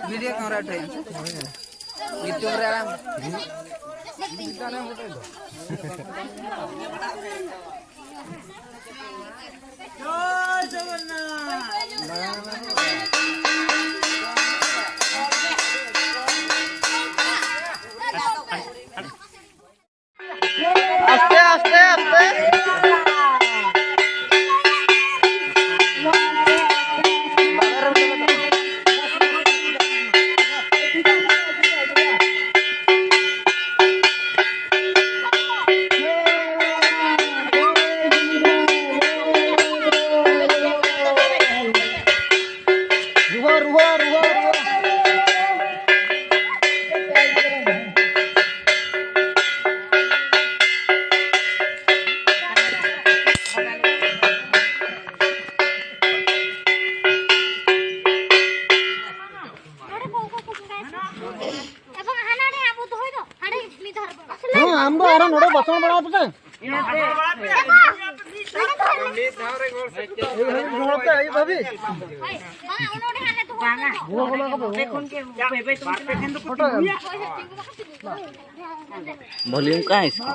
Video camera train YouTube रे आराम जय जगन्नाथ। आस्ते आस्ते आस्ते वॉल्यूम कहाँ है इसका?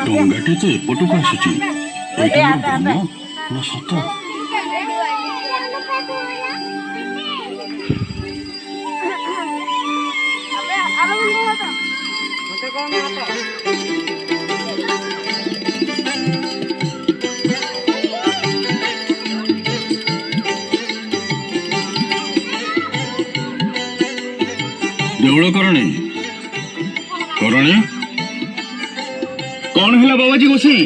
ଡଙ୍ଗାଟି ତ ଏପଟକୁ ଆସୁଛି, ଏଇଟା ମୋର ଭ୍ରମ ନା ସତ? ଦେଉଳ କରଣୀ, କରଣୀ, କଣ ହେଲା ବାବାଜୀ ଗୋସାଇଁ?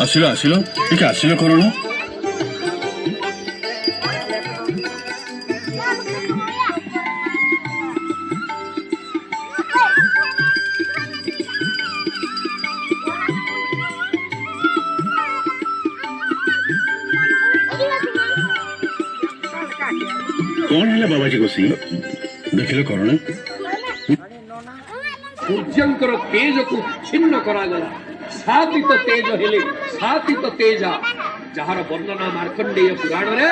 ଆସିଲ ଆସିଲ, ଟିକେ ଆସିଲ କରଣ। କଣ ହେଲା ବାବାଜୀ ଗୋସାଇଁ? ଦେଖିଲ କରଣ, ସୂର୍ଯ୍ୟଙ୍କର ତେଜକୁ ଛିନ୍ନ କରାଗଲା। ସାତିତ ତେଜ ହେଲେ, ସାତିତ ତେଜା, ଯାହାର ବର୍ଣ୍ଣନା ମାର୍କଣ୍ଡେୟ ପୁରାଣରେ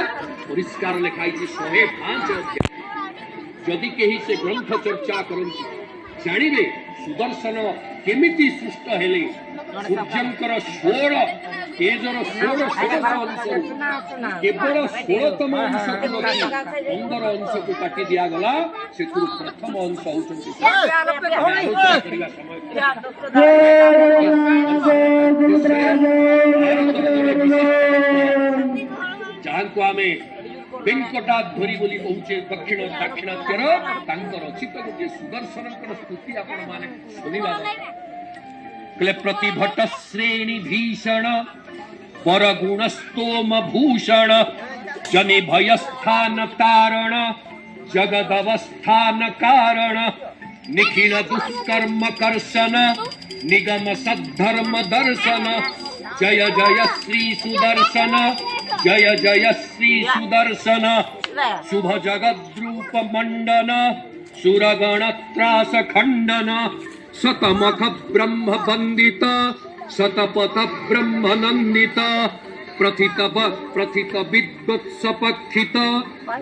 ପରିଷ୍କାର ଲେଖା ହେଇଛି 105 ଅଧ୍ୟାୟ। ଯଦି କେହି ସେ ଗ୍ରନ୍ଥ ଚର୍ଚ୍ଚା କରନ୍ତି, ଜାଣିବେ ସୁଦର୍ଶନ କେମିତି ସୃଷ୍ଟ ହେଲେ। ସୂର୍ଯ୍ୟଙ୍କର 16 ତେଜର 16 ଷୋଡ଼ଶ ଅଂଶରୁ କେବଳ 16ତମ ଅଂଶକୁ ରଖି 15 ଅଂଶକୁ କାଟି ଦିଆଗଲା। ସେଥିରୁ ପ୍ରଥମ ଅଂଶ ହଉଛନ୍ତି, ଆଲୋଚନା କରିବା ସମୟ, ଯାହାଙ୍କୁ ଆମେ ଭେଙ୍କଟାଧ୍ୱରି ବୋଲି କହୁଛେ ଦକ୍ଷିଣ ଦାକ୍ଷିଣାତ୍ୟର, ତାଙ୍କ ରଚିତ ଗୋଟିଏ ସୁଦର୍ଶନଙ୍କର ସ୍ତୁତି ଆପଣମାନେ ଶୁଣିବା ଦରକାର। କହିଲେ, ପ୍ରତିଭଟ ଶ୍ରେଣୀ ଭୀଷଣ ବରଗୁଣସ୍ତୋମ ଭୂଷଣ ଜନି ଭୟସ୍ଥାନ ତାରଣ ଜଗଦବସ୍ଥାନ କାରଣ ନିଖିଳ ଦୁଷ୍କର୍ମ କର୍ଷନ ନିଗମ ସద్ధର୍ମ ଦର୍ଶନ ଜୟ ଜୟ ଶ୍ରୀ ସୁଦର୍ଶନ, ଜୟ ଜୟ ଶ୍ରୀ ସୁଦର୍ଶନ। ଶୁଭ ଜଗଦ୍ରୂପ ମଣ୍ଡନ ସୁରଗଣ ତ୍ରାସ ଖଣ୍ଡନ ଶତମୁଖ ବ୍ରହ୍ମ ବନ୍ଦିତ ଶତପଥ ବ୍ରହ୍ମ ନନ୍ଦିତ ପ୍ରଥିତ ପ୍ରଥିତ ବିଦ୍ୱତ୍ ସପକ୍ଷିତ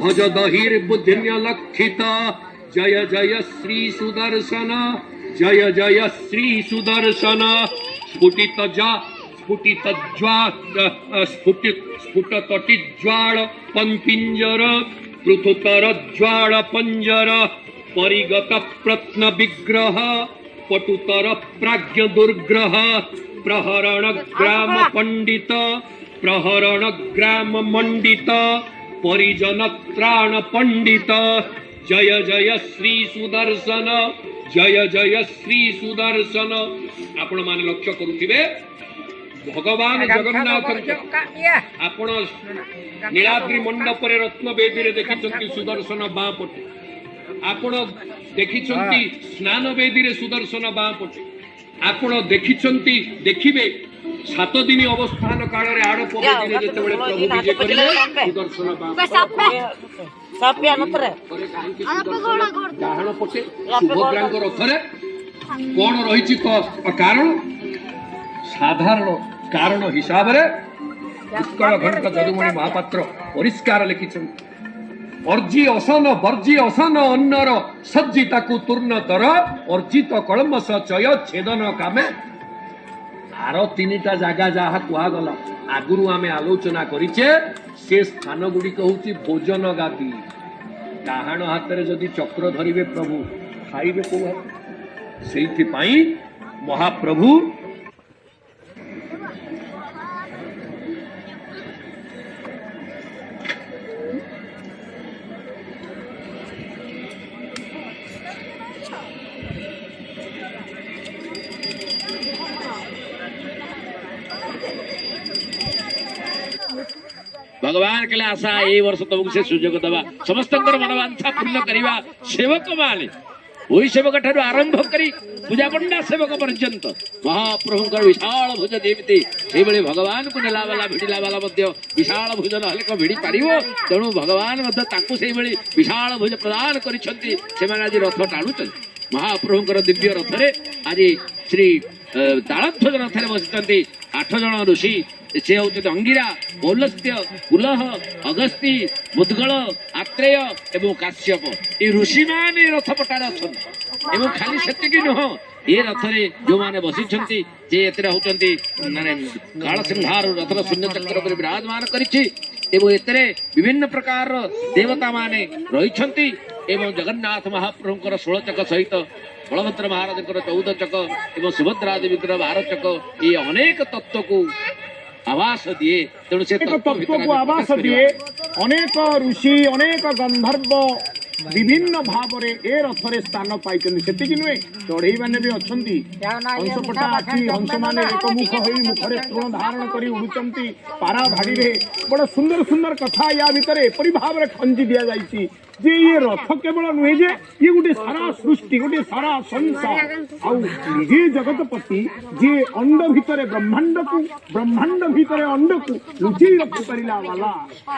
ଭଜ ଦହିର୍ବୁଦ୍ଧିନ୍ୟ ଲକ୍ଷିତ ଜୟ ଜୟ ଶ୍ରୀ ସୁଦର୍ଶନ, ଜୟ ଜୟ ଶ୍ରୀ ସୁଦର୍ଶନ। ସ୍ଫୁଟିତ ଯା ସ୍ଫୁଟିତ ଜ୍ୱା ସ୍ଫୁଟି ସ୍ଫୁଟ ତଟି ଜ୍ୱାଳ ପଞ୍ପିଞ୍ଜର ପୃଥୁତର ଜ୍ୱାଳ ପଞ୍ଜର ପରିଗତ ପ୍ରତ୍ନ ବିଗ୍ରହ ପଟୁତର ପ୍ରାଜ୍ଞ ଦୁର୍ଗ୍ରହ ପ୍ରହରଣ ଗ୍ରାମ ପଣ୍ଡିତ ପ୍ରହରଣ ଗ୍ରାମ ମଣ୍ଡିତ ପରିଜନ ତ୍ରାଣ ପଣ୍ଡିତ ଜୟ ଜୟ ଶ୍ରୀ ସୁଦର୍ଶନ, ଜୟ ଜୟ ଶ୍ରୀ ସୁଦର୍ଶନ। ଆପଣମାନେ ଲକ୍ଷ୍ୟ କରୁଥିବେ, ଭଗବାନ ଜଗନ୍ନାଥଙ୍କ ଆପଣ ନୀଳାଦ୍ରି ମଣ୍ଡପରେ ରତ୍ନବେଦୀରେ ଦେଖିଛନ୍ତି ସୁଦର୍ଶନ ବାଁ ପଟେ, ଆପଣ ଦେଖିଛନ୍ତି ସ୍ନାନ ବେଦୀରେ ସୁଦର୍ଶନ ବାଁ ପଟେ, ଆପଣ ଦେଖିଛନ୍ତି, ଦେଖିବେ 7 ଦିନ ଅବସ୍ଥାନ କାଳରେ ଆଡ଼ପ ବେଦୀରେ ଯେତେବେଳେ ପ୍ରଭୁ ବିଜେ କରିବେ ସୁଦର୍ଶନ ବାଁ ପଟେ। କାହିଁକି ସୁଦର୍ଶନ ଡାହାଣ ପଟେ ସୁଭଦ୍ରାଙ୍କ ରଥରେ? କଣ ରହିଛି କାରଣ? ସାଧାରଣ କାରଣ ହିସାବରେ ଉତ୍କଳ ଘଣ୍ଟ ଯଦୁମଣି ମହାପାତ୍ର ପରିଷ୍କାର ଲେଖିଛନ୍ତି, ଅର୍ଜି ଅସନ ବର୍ଜି ଅସନ ଅନ୍ନର ସଜ୍ଜିତାକୁ ତୂର୍ଣ୍ଣତର ଅର୍ଜିତ କଳମସ ଚୟ ଛେଦନ କାମେ। ଆର ତିନିଟା ଜାଗା ଯାହା କୁହାଗଲା, ଆଗରୁ ଆମେ ଆଲୋଚନା କରିଛେ, ସେ ସ୍ଥାନ ଗୁଡ଼ିକ ହଉଛି ଭୋଜନ ଗାଦି। ଡାହାଣ ହାତରେ ଯଦି ଚକ୍ର ଧରିବେ ପ୍ରଭୁ, ଖାଇବେ କୋଉ ହାତ? ସେଇଥିପାଇଁ ମହାପ୍ରଭୁ ଭଗବାନ କହିଲେ, ଆଶା, ଏଇ ବର୍ଷ ତମକୁ ସେ ସୁଯୋଗ ଦବା, ସମସ୍ତଙ୍କର ମନବାଞ୍ଛା ପୂର୍ଣ୍ଣ କରିବା। ସେବକ ମାନେ, ଭୋଇ ସେବକ ଠାରୁ ଆରମ୍ଭ କରି ପୂଜାପଣ୍ଡା ସେବକ ପର୍ଯ୍ୟନ୍ତ, ମହାପ୍ରଭୁଙ୍କର ବିଶାଳ ଭୁଜ ଯେମିତି, ସେଇଭଳି ଭଗବାନଙ୍କୁ ନେଲା ବାଲା ଭିଡ଼ିଲା ବାଲା ମଧ୍ୟ ବିଶାଳ ଭୁଜ ନହେଲେ କଣ ଭିଡ଼ି ପାରିବ? ତେଣୁ ଭଗବାନ ମଧ୍ୟ ତାଙ୍କୁ ସେଇଭଳି ବିଶାଳ ଭୁଜ ପ୍ରଦାନ କରିଛନ୍ତି। ସେମାନେ ଆଜି ରଥ ଟାଣୁଛନ୍ତି ମହାପ୍ରଭୁଙ୍କର ଦିବ୍ୟ ରଥରେ। ଆଜି ଶ୍ରୀ ତାଳଧ୍ୱଜ ରଥରେ ବସିଛନ୍ତି 8 ଜଣ ଋଷି। ସେ ହେଉଛନ୍ତି ଅଙ୍ଗିରା, ପୌଲସ୍ତ୍ୟ, ପୁଲହ, ଅଗସ୍ତି, ମୁଦ୍ଗଳ, ଆତ୍ରେୟ ଏବଂ କାଶ୍ୟପ। ଏ ଋଷିମାନେ ରଥ ପଟାରେ ଅଛନ୍ତି। ଏବଂ ଖାଲି ସେତିକି ନୁହଁ, ଏ ରଥରେ ଯୋଉମାନେ ବସିଛନ୍ତି, ଯେ ଏଥିରେ ହଉଛନ୍ତି ମାନେ କାଳ ସିଂହାର ରଥର ଶୂନ୍ୟ ଚକ୍ର ଉପରେ ବିରାଜମାନ କରିଛି ଏବଂ ଏଥିରେ ବିଭିନ୍ନ ପ୍ରକାରର ଦେବତା ମାନେ ରହିଛନ୍ତି। ଏବଂ ଜଗନ୍ନାଥ ମହାପ୍ରଭୁଙ୍କର 16 ଚକ ସହିତ ବଳଭଦ୍ର ମହାରାଜଙ୍କର 14 ଚକ ଏବଂ ସୁଭଦ୍ରା ଦେବୀଙ୍କର 12 ଚକ, ଏ ଅନେକ ତତ୍ତ୍ୱକୁ ଆଭାସ ଦିଏ। ତେଣୁ ସେ ଅନେକ ତତ୍ତ୍ୱ ଭିତରେ ତତ୍ତ୍ୱକୁ ଆମେ ଆଭାସ ପ୍ରବେଶ ଦିଏ। କରିବା। ଅନେକ ଋଷି, ଅନେକ ଗନ୍ଧର୍ବ, ବିଭିନ୍ନ ଭାବରେ ଏ ରଥରେ ସ୍ଥାନ ପାଇଛନ୍ତି। ସେତିକି ନୁହେଁ, ଚଢ଼େଇମାନେ ବି ଅଛନ୍ତି। ହଂସପଟା ଆଖି ହଂସମାନେ ଏକମୁଖ ହୋଇ ମୁଖରେ ତୃଣ ଧାରଣ କରି ଉଡୁଛନ୍ତି ପାରା ଭାଡ଼ିରେ। ବଡ଼ ସୁନ୍ଦର ସୁନ୍ଦର କଥା ୟା ଭିତରେ ଏପରି ଭାବରେ ଖଞ୍ଜି ଦିଆଯାଇଛି ଯେ ଇଏ ରଥ କେବଳ ନୁହେଁ ଯେ ଇଏ ଗୋଟେ ସାରା ସୃଷ୍ଟି, ଗୋଟେ ସାରା ସଂସାର। ଆଉ ନିଜେ ଜଗତପତି ଯିଏ ଅଣ୍ଡ ଭିତରେ ବ୍ରହ୍ମାଣ୍ଡକୁ, ବ୍ରହ୍ମାଣ୍ଡ ଭିତରେ ଅଣ୍ଡକୁ ଲୁଚେଇ ରଖିପାରିଲା ବାଲା,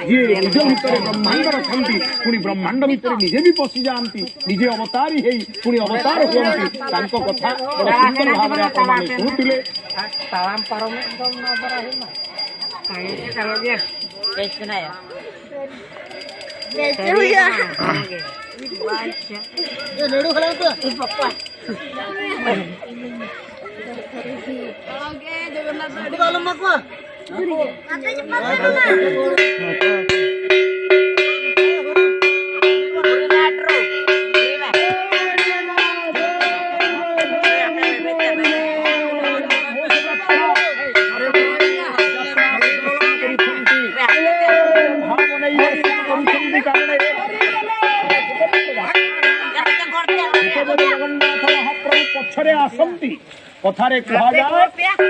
ଯିଏ ନିଜ ଭିତରେ ବ୍ରହ୍ମାଣ୍ଡ ରଖନ୍ତି, ପୁଣି ବ୍ରହ୍ମାଣ୍ଡ ଭିତରେ ନିଜେ ବି ପଶିଯାଆନ୍ତି, ନିଜେ ଅବତାରୀ ହେଇ ପୁଣି ଅବତାର ହୁଅନ୍ତି, ତାଙ୍କ କଥା ବଡ଼ ସୁନ୍ଦର ଭାବରେ ଆପଣମାନେ ଶୁଣୁଥିଲେ। ଜଗନ୍ନାଥ ମହାପ୍ରଭୁ ପଛରେ ଆସନ୍ତି। କଥାରେ କୁହାଯାଏ,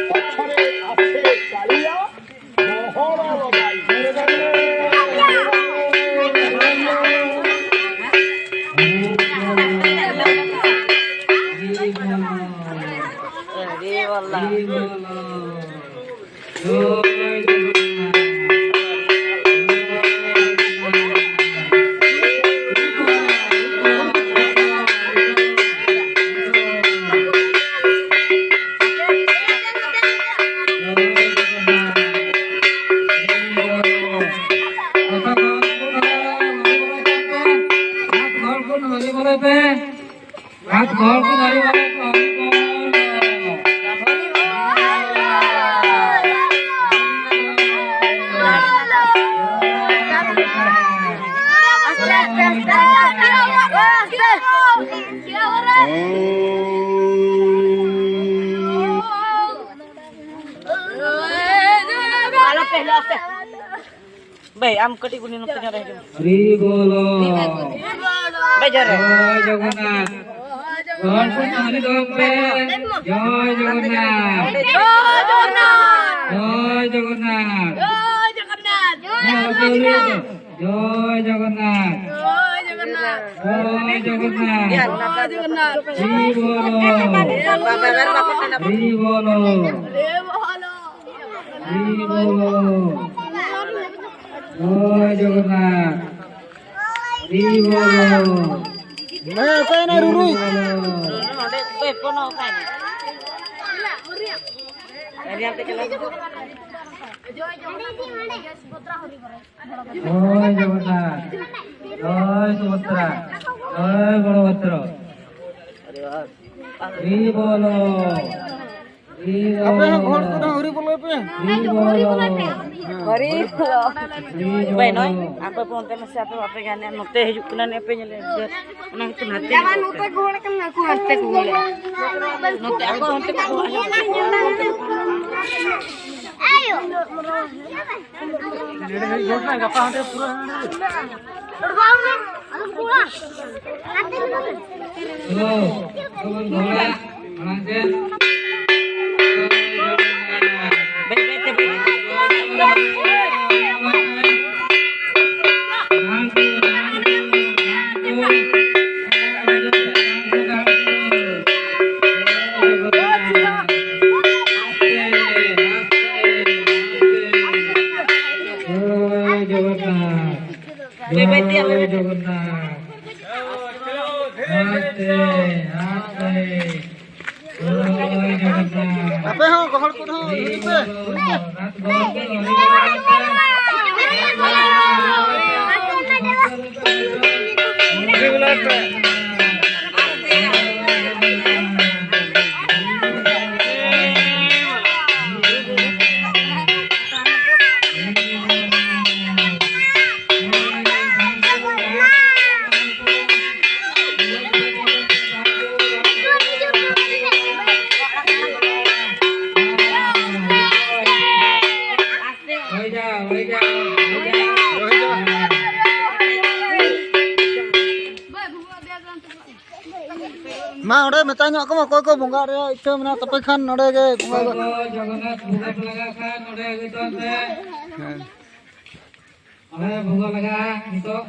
ପଛରେ ଆସେ କାଳିଆ ଗହଣ ଲଗାଇ। ଶ୍ରୀ ବୋଲ ଜୟ ଜଗନ୍ନାଥ। ଜୟ ଜଗନ୍ନାଥ, ଜୟ ଜଗନ୍ନାଥ, ଜୟ ଜଗନ୍ନାଥ, ଜୟ ଜଗନ୍ନାଥ। ଶ୍ରୀ ବୋଲ, ଶ୍ରୀ ବୋଲ, ଶ୍ରୀ ବୋଲ, ଜୟ ଜଗନ୍ନାଥ, ଶ୍ରୀ ବୋଲ। ଜୟ ଜଗନ୍ନାଥ, ଜୟ ସୁଭଦ୍ରା, ଜୟ ବଳଭଦ୍ର। ଶ୍ରୀ ବୋଲ, ଶ୍ରୀ ବୋଲ, ଶ୍ରୀ ବୋଲ। ଜୟ ଜଗନ୍ନାଥ, ଜୟ ଜଗନ୍ନାଥ। ଆସ୍ତେ ଆସ୍ତେ, ଜୟ ଜଗନ୍ନାଥ। ରହିଯା, ରହିଯା, ରହିଯା। ओंडे मेता ᱧᱚᱜ ᱠᱚᱢᱟ ᱚᱠᱚᱭ ᱠᱚ ᱵᱚᱸᱜᱟ ᱨᱮᱭᱟᱜ ᱤᱪᱪᱷᱟᱹ ᱢᱮᱱᱟᱜ ᱛᱟᱯᱮ ᱠᱷᱟᱱ ᱱᱚᱰᱮ ᱜᱮ ᱵᱚᱸᱜᱟ ᱡᱚᱜᱚᱱᱱᱟᱛᱷ ᱵᱷᱳᱜ ᱞᱟᱜᱟ ᱠᱷᱟᱱ ᱱᱚᱰᱮ ᱟᱹᱜᱩ ᱛᱚᱱ ᱯᱮ। ᱦᱮᱸ ᱵᱷᱳᱜ ᱞᱟᱜᱟ ᱱᱤᱛᱚᱜ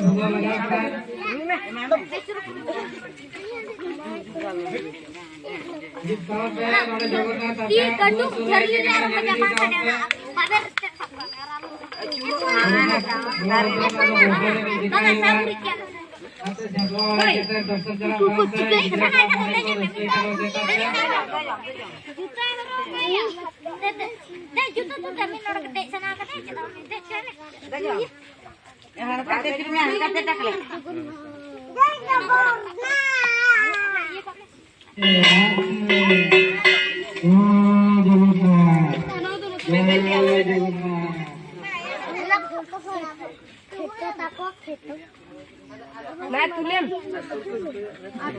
भोग लगा खान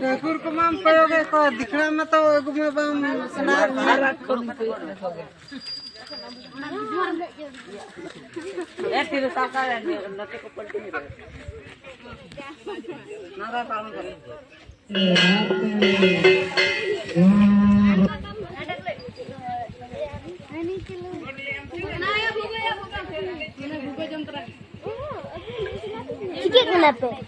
ठाकुर को माम प्रयोग को दिखना में तो एगो में बम सुना Jagannatha।